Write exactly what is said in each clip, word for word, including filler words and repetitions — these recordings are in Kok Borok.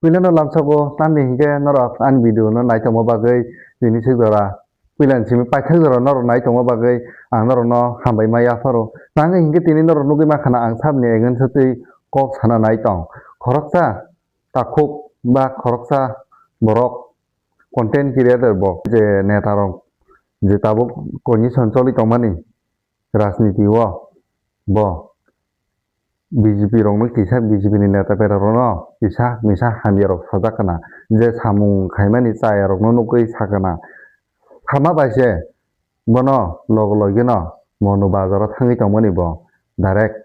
Puilano lamsogo tamni hinkhe norok ani video no naitongma bagwi tini swi jora puilani simi paithak jora norok naitongma bagwi ang norokno hambai ma yapharo. Tangwi hinkhe tini norok nugwi mankha na ang sabni against o twi kok sana naitong. Khoroksa takhuk ba khoroksa borok content creator bo je neta rok je tabuk condition choli tongmani rajniti o bo B J P rokno kisa B J P ni neta pera rokno kisa misa hamya rok sajak kana je samung khaimani chaya rokno nugwi sakana. Hama bai se bono logo logi no Monu bazar o thangwi tongmani bo direct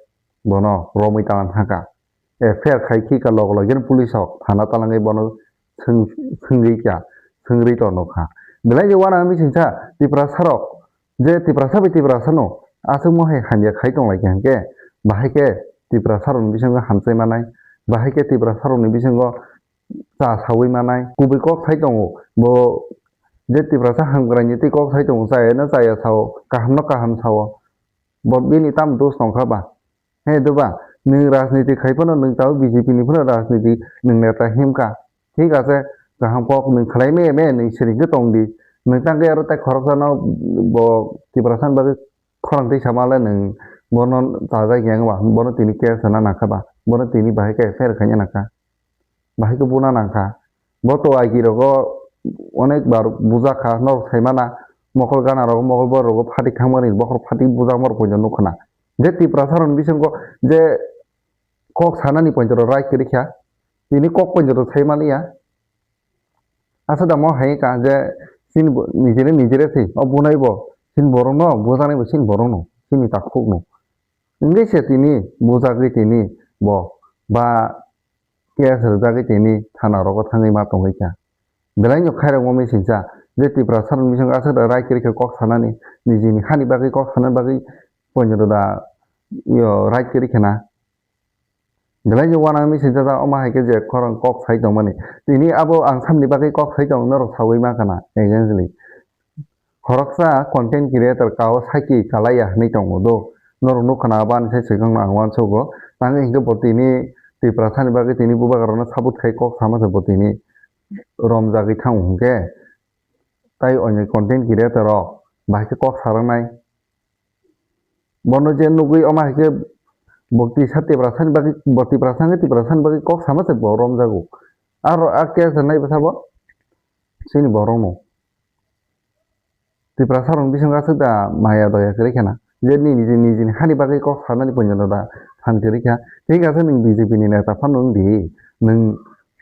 bono romwi talan thangkha. F I R khai khi ka logo logi no police rok thana talangwi bono swng-, swngwi kha, swngwi to nukha. Belai je wana misi sa Tiprasa rok je Tiprasa bai Tiprasa no aswkmo hai hamya khai tong lai kha hwnkhe, bahai khe Tiprasa rokni bisingo hamchai manai, bahai khe Tiprasa rokni bisingo cha sawi manai, kubui kok sai tongo. Bo je Tiprasa hamkraini tei kok sai tongo, chaya no chaya sao, kaham no kaham sao. Bo bini tamo dos tongkha ba? He doba, nwng rajniti khai phano, nwng tabuk B J P ni phano rajniti nwng neta himkha. Thik ase, kaham kok nwng khlai me me nwng siring khe tong di. Nwng tang khe aro tei khoroksa no bo Tiprasa ni bagwi khorang twi sama le nwng bono chajak yang ba, bono tini case sana nangkha ba, bono tini bahai khe F I R khaina nangkha. Bahai khe buna nangkha. Bo to aiki rogo onek bar bujak kha, norok sai mana, mokol gana rogo, mokol bor rogo phatik thangmani, bokhorok phatik bujak morok poito nukha na. Je Tiprasa rokni bisingo je kok sanani poito rok right kwrwi kha, tini kok poito rok sai maliya. Asa da mo hai ka je chini bo-, nijere nijere se, o bunai bo chini borok no, bujaknai bo chini borok no, chini takhuk no. Wngwi se tini bujagwi tini bo ba case rwjagwi tini thana rogo thangwi ma tongwi kha. Belai no khairokma misi sa je Tiprasa rokni bisingo aswk da right kwrwi kha kok sanani, nijini hani bagwi kok sanani bagwi poito da yo right kwrwi kha na. Belai je uanang misi jajak, omo hai khe je khorang kok sai tongmani. Tini abo ang samni bagwi kok sai tong, norok saui mankha na, exactly. Khoroksa content creator kao saki kalaiya hinui tongo do. Norok nukha na, abo ani sai swkang no ang uansugo. Tangwi hinkhe bo tini Tiprasa ni bagwi tini bubagra rokno support khai kok sama se bo tini romjagwi thango hinkhe. Tai onyo content creator rok bahai khe kok saraknai. Bono je nugwi omo hai khe bo kisa Tiprasa ni bagwi, bo Tiprasa ni, Tiprasa ni bagwi kok sama se bo romjago. Aro a case nai bwsa bo chini borok no. Tiprasa rok bisingo aswk da maya doya kwrwi khana. Je nini, nini, nijini hani bagwi kok sanani poito da phan kwrwi kha. Thik ase nwng B J P ni neta phano wng di. Nwng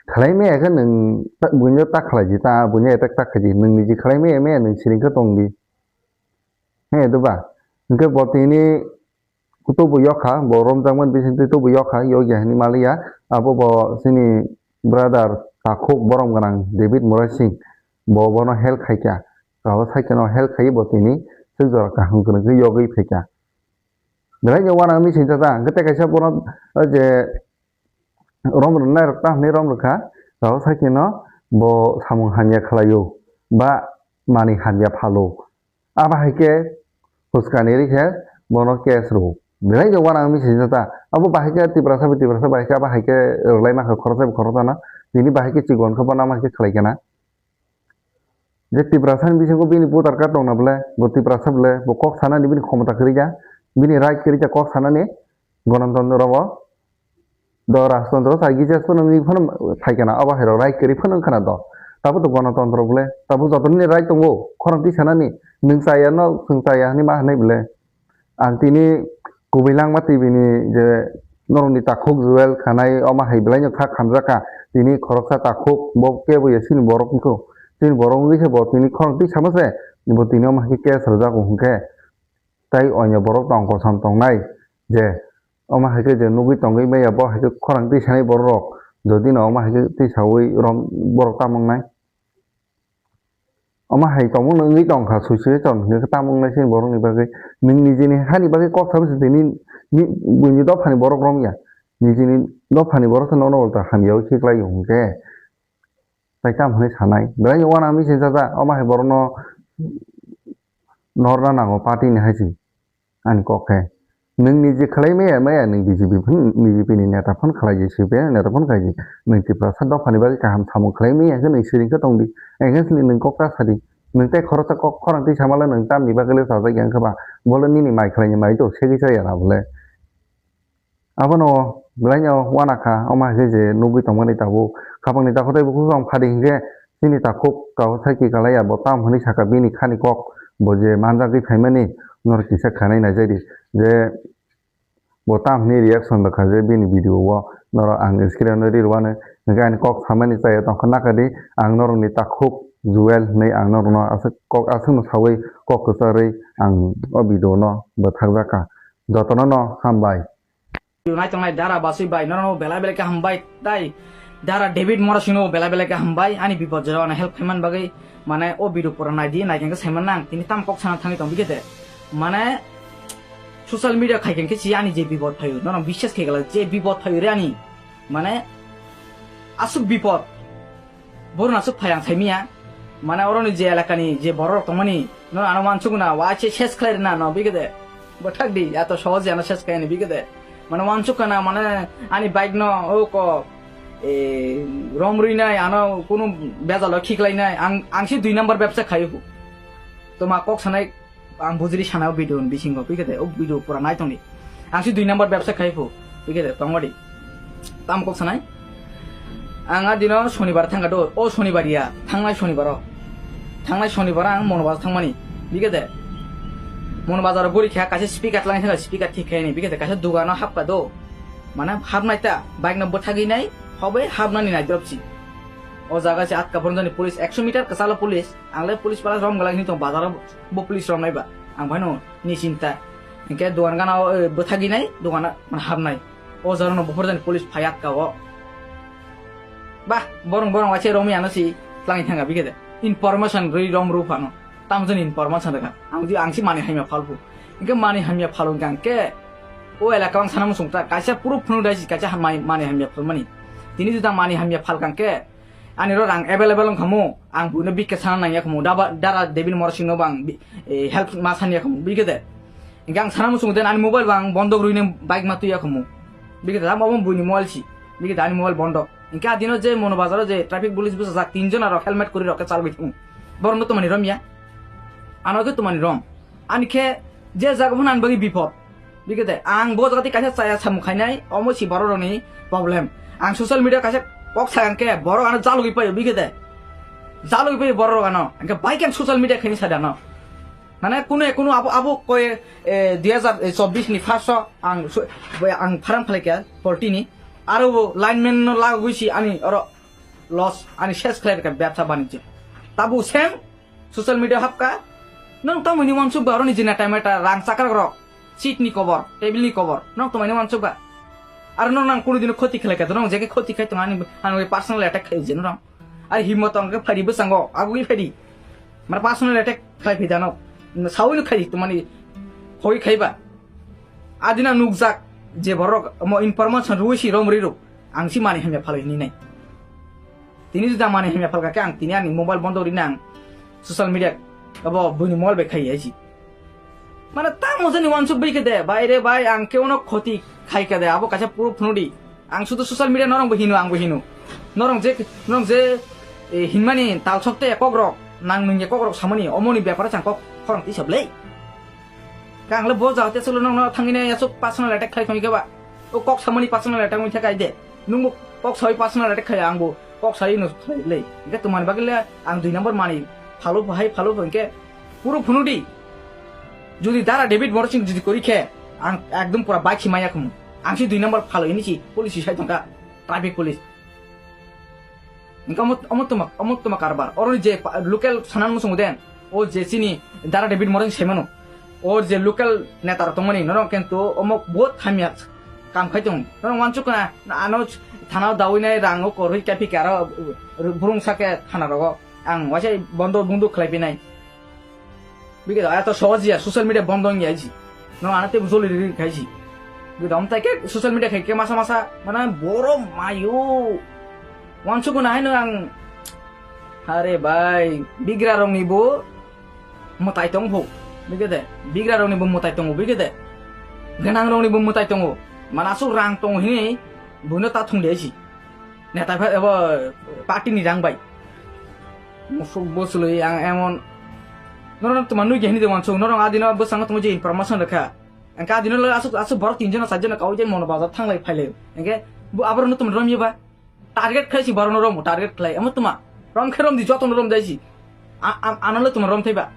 khlai maya khe nwng ta-, buino ta khlai di ta, buino attack ta khlai di. Nwng niji khlai maya maya nwng siring khe tong di. He, doba. Hingke bo tini kutubu yokha, bo romjakmani bisingtwi tubu yokha, yokya hinwi maliya. Abo bo chini brother takhuk borom gwnang David Murai Singh, bo bono help khaikha. Abo saikhe no help khaiwi bo tini swk jora kaham kwrwngkhe yogwi phaikha. Belai no uanang misi jata, hingke tei kaisa bono, o je, rom rwnai rok ta hwnwi rom rwkha, rao sakhe no bo samung hamya khlaio ba manwi hamya phalo. Abo hai khe huskani ri khe bono case rwo. Belai je uanang misi jata, abo bahai khe Tiprasa bai Tiprasa bahai khe abo hai khe rwlai mankha khoroksa bai khoroksa no, tini bahai khe chikon khe bono ama khe khlai khe na. Je Tiprasa ni bisingo bini voter card tongna bole, bo Tiprasa bole, bo kok sanani bini khomota kwrwi ya, bini right kwrwi ya kok sanani, gonotontro bo, do rajtontro sa gija phano wngwi phano phai kana, abo hai rok right kwrwi phano wngkha na do. Tabuk to gonotontro bole, tabuk joto nini right tongo, khorang twi sanani, nwng chaya no, chwng chaya hinwi ma hinwi bole. Ang tini kubui langma T V ni je norokni takhuk Joel khanai, omo hai belai no kha khamjak kha. Tini khoroksa takhuk, bo kebo ya chini borok wngkho. Chini borok wngwi khe bo tini khorang twi sama se, bo tini omo hai khe case rwjago hwnkhe. Tai onyo borok tong kosom tongnai je omo hai khe je nugwi tongwi maya, bo hai khe khorang twi sanai borok rok. Jodi no omo hai khe twi saui rom borok tamo wngnai. Omo hai tongmung no wngwi tongkha, sui sui tong hwnwi khe tamo wngnai se borokni bagwi. Nwng nijini hani bagwi kok sama se tini, ni, buini dophani borok romya. Nijini dophani borok se nono ulta hamya o khiklai o hwnkhe. Tai tamo hwnwi sanai. Belai uanang misi jata, omo hai borokno norna nango party ni hai se. Ani kok khe. Nwng niji khlai maya, maya nwng B J P phun, B J P ni neta phun khlai di, C P I M neta phun khlai di. Nwng Tiprasa dopha ni bagwi kaham samung khlai maya khe nwng siring khe tong di. Engkhe sini nwng kok ta sa di. Nwng tei khoroksa kok khorang twi samale nwng tamni bagwi le sajak yang khe ba. Bole nini mai khlai ni mai to segwi sa ya na bole. Abono belai no wana kha, omo hai khe je nugwi tongmani tabuk. Khapang ni takhuk tei bukhuk rok phadi hinkhe chini takhuk kabo sai kikalai ya, bo tam hwnwi saka bini khani kok, bo je manjagwi phaimani norok kisa khanai naijak di. Je Bo tam hwnwi reaction rwkha je bini video o norok ang screen o ri rwani, hwnkhe ani kok samani chaya tongkha naka di, ang norokni takhuk Joel hwnwi ang norokno aswk kok aswkno sawi kok kwcharwi ang o video no bwthakjakha. Jotono no hambai. Nai tongnai dara basui bai, norokno belai belai khe hambai tai. Dara David Morasingno belai belai khe hambai, ani bipod jora ano help khaimani bagwi, mane o video pura naidi, naikhe saiman nang, tini tam kok sana thangwi tong bikhe de. Mane social media khai khe si ani je bipod phaio, nono biswas khai gala je bipod phaio re ani, mane aswk bipod, borok aswk phai ang saimiya, mane oroni je elakani je borok tongmani, no ano wansuk na, wa che ses khlai rina no bikhe de. Bwthak di, ato sohoj ano ses khlai ni bikhe de. Mane wansuk kana, mane ani bike no o ko, e, rom rwi nai, ano kunu bejalo khiklai nai, ang, ang si dui number bebsa khai hu. Toma kok sanai, ang bujiri sana o video ni bisingo, bikhe de, o video pura nai tong di. Ang si dui number bebsa khai hu, bikhe de, tongma di. Tam kok sanai? Ang a dino Shonibar thangkha do, o Shonibar ya, thangnai Shonibar o. Thangnai Shonibar o ang Mono Bazar thangmani, bikhe de. Mono Bazar o guri kha, kaisa speaker tlang thangkha, speaker thik khaini, bikhe de, kaisa dogano hapkha do. Mane hapnai ta, bike no bwthagwi nai, hobai hapnani nai drop si. O jaga se atka phone jani police ekso meter kwchalo police, ang le police pala rom galak hini tong bazar o bo police rom nai ba, ang phano ni chinta. Hinkhe dogan gana o, e, bwthagwi nai, dogan mane hapnai. O jora no buphur jani police phai atka o. Bah, borong borong waise romwi ano si tlang thangkha bikhe de. Information rwi rom rw phano. Tamo jani information rwkha. Ang di ang si mani hamya phalphu. Hinkhe mani hamya phalu hinkhe ang khe o elaka ang sana muchung ta kaisa proof phunu dai si kaisa ha-, mai-, mani hamya phalmani. Tini juda mani hamya phalkha ang khe ani ro rang available wngkha mu, ang buino bikhe sana nangya khamu. Daba-, dara David Morasingno bo ang bi-, e, help ma sanya khamu. Bikhe de. Hinkhe ang sana muchung den ani mobile bo ang bondok rwini bike ma tuya khamu. Bikhe de, amo buini mobile si. Bikhe de ani mobile bondok. Hinkhe a dino je Mono Bazar o je traffic police bwsajak tin jon aro helmet kwrwi rok khe chalwi thango. Borok no twmani rom ya. Ano khe twmani rom. Ani khe je jaga phano ani bagwi bipod. Bikhe de ang bo jaga tei kaisa chaya samung khainai, omo si borok rokni problem. Ang social media kaisa kok sakha khe borok ano jalogwi paio bikhe de. Jalogwi paio borok rok ano. Hinkhe bai khe ang social media khaini sada no. Mane kunu kunu abo, abo koi, e, dui hajar chobbish ni first o ang su-, ang farm khlai kha poultry ni. Aro bo lineman no lagwi si ani oro loss, ani ses khlai kha bebsa banijyo. Tabu same social media hapka. Nang tamo ni wansuk ba aro ni jina time ta rang chakrak rok, seat ni cover, table ni cover. Nang tamo ni wansuk ba. Aro nang nang kunu dino khoti khlai kha, nang jeke khoti khai tong ani, ani personal attack khai je nang. Ari himmat tong khe phadi bwskango, agwi phadi. Mane personal attack khlai phi dano. Sawi no khai to mani khoi khaiba. Adina nukjak je borok mo information rui si rom ri ruk. Ang si mani hamya phalwi hini nai. Tini juda mani hamya phalka khe ang tini ani mobile bondo ri nang. Social media abo buini mobile bai khai ai si. Mane tamo jani wansuk bai khe de, bai re bai, ang khe ono khoti khai khe de, abo kaisa proof phunu di. Ang sudu social media norong bo hino, ang bo hino. Norong je, norong je, e, hinmani talsok te kok rok, nang nung ye kok rok samani, omoni bepar chang kok khorang tisa blei. Kang le bo jate solo nong no thangine yasuk personal attack khai khami khe ba. O kok samani personal attack mui thakai de. Nungbo kok sawi personal attack khai ang bo kok sawi no khlai le. Hingke tumani bagwi le ang dui number mani phalo hai phalo hingke puro phunu di. Jodi dara David Morsing jodi kori khe ang ekdom pura bike si maya khumu. Ang si dui number phalo ini si police si sai tongka traffic police. Hingke omo, omo tuma, omo tuma karbar. Oroni je pa-, local sanan musungo den. O je chini dara David Morsing semano. O je local neta rok tongmani, norok kintu omo bohot hamya kam khai tongo. Norok wansuk kana, ano thana o dawi nai rang o koroi kaiphi ke aro burung sake thana rogo. Ang waisa bondo bunduk khlai pinai. Bike da to sohoj ya, social media bondo ya ji. No ana te joli ri khai ji. Bike da omtai ke social media khai ke masa masa, mana boro mayo. Wansuk kana hai no ang. Are bhai, bigra rong ni bo. Mwtai tong bo, bigede. Bigra rok ni bo mwtai tongo, bigede. Gwnang rokni bo mwtai tongo. Mana aswk rang tongo hini buino ta thung de si. Neta pha ebo party ni rang bai. Musuk bo swlwi ang emon. Norok tuma nui hini de wansuk. Norok adino bwskango tuma je information rwkha. Engka adino lo aswk, aswk borok tinjon na charjon na kawai je mono bazar thanglai phailai. Engke bo aborok no tuma rom yeba. Target khlai si borok no rom, target khlai. Emo tuma rom khe rom di joto no rom dai si. A-, a-, ano le tuma rom thai ba.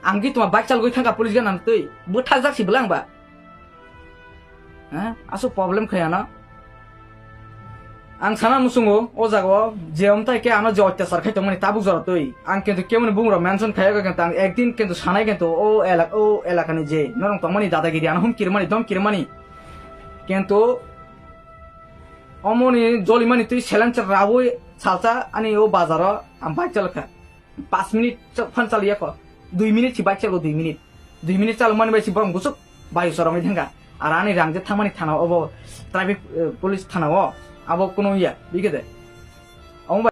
Ang ki tuma bike chalgwi thangka police gana twi. Bo thajak si bwlang ba. Ha? Aswk problem khai ano. Ang sana musungo o jaga o je omtai ke ano je otyachar khai tongmani tabuk jora twi. Ang kintu kemoni bumung rok mention khai ka kintu ang ekdin kintu sanai kintu o elak-, o elaka ni je norong tongmani dadagiri ano hum kirmani dom kirmani. Kintu omoni jolimani twi silencer rawi salsa ani o bazaro ang bike chalkha. Pas minute chak phan chaliya ko. Dui minute si bike chalo dui minute. Dui minute chalo mani bai si borong gusuk bai sorong thangka. Ar ani rang je thangmani thana obo traffic, eh, police thana o abo kuno ya bigede. Omo bai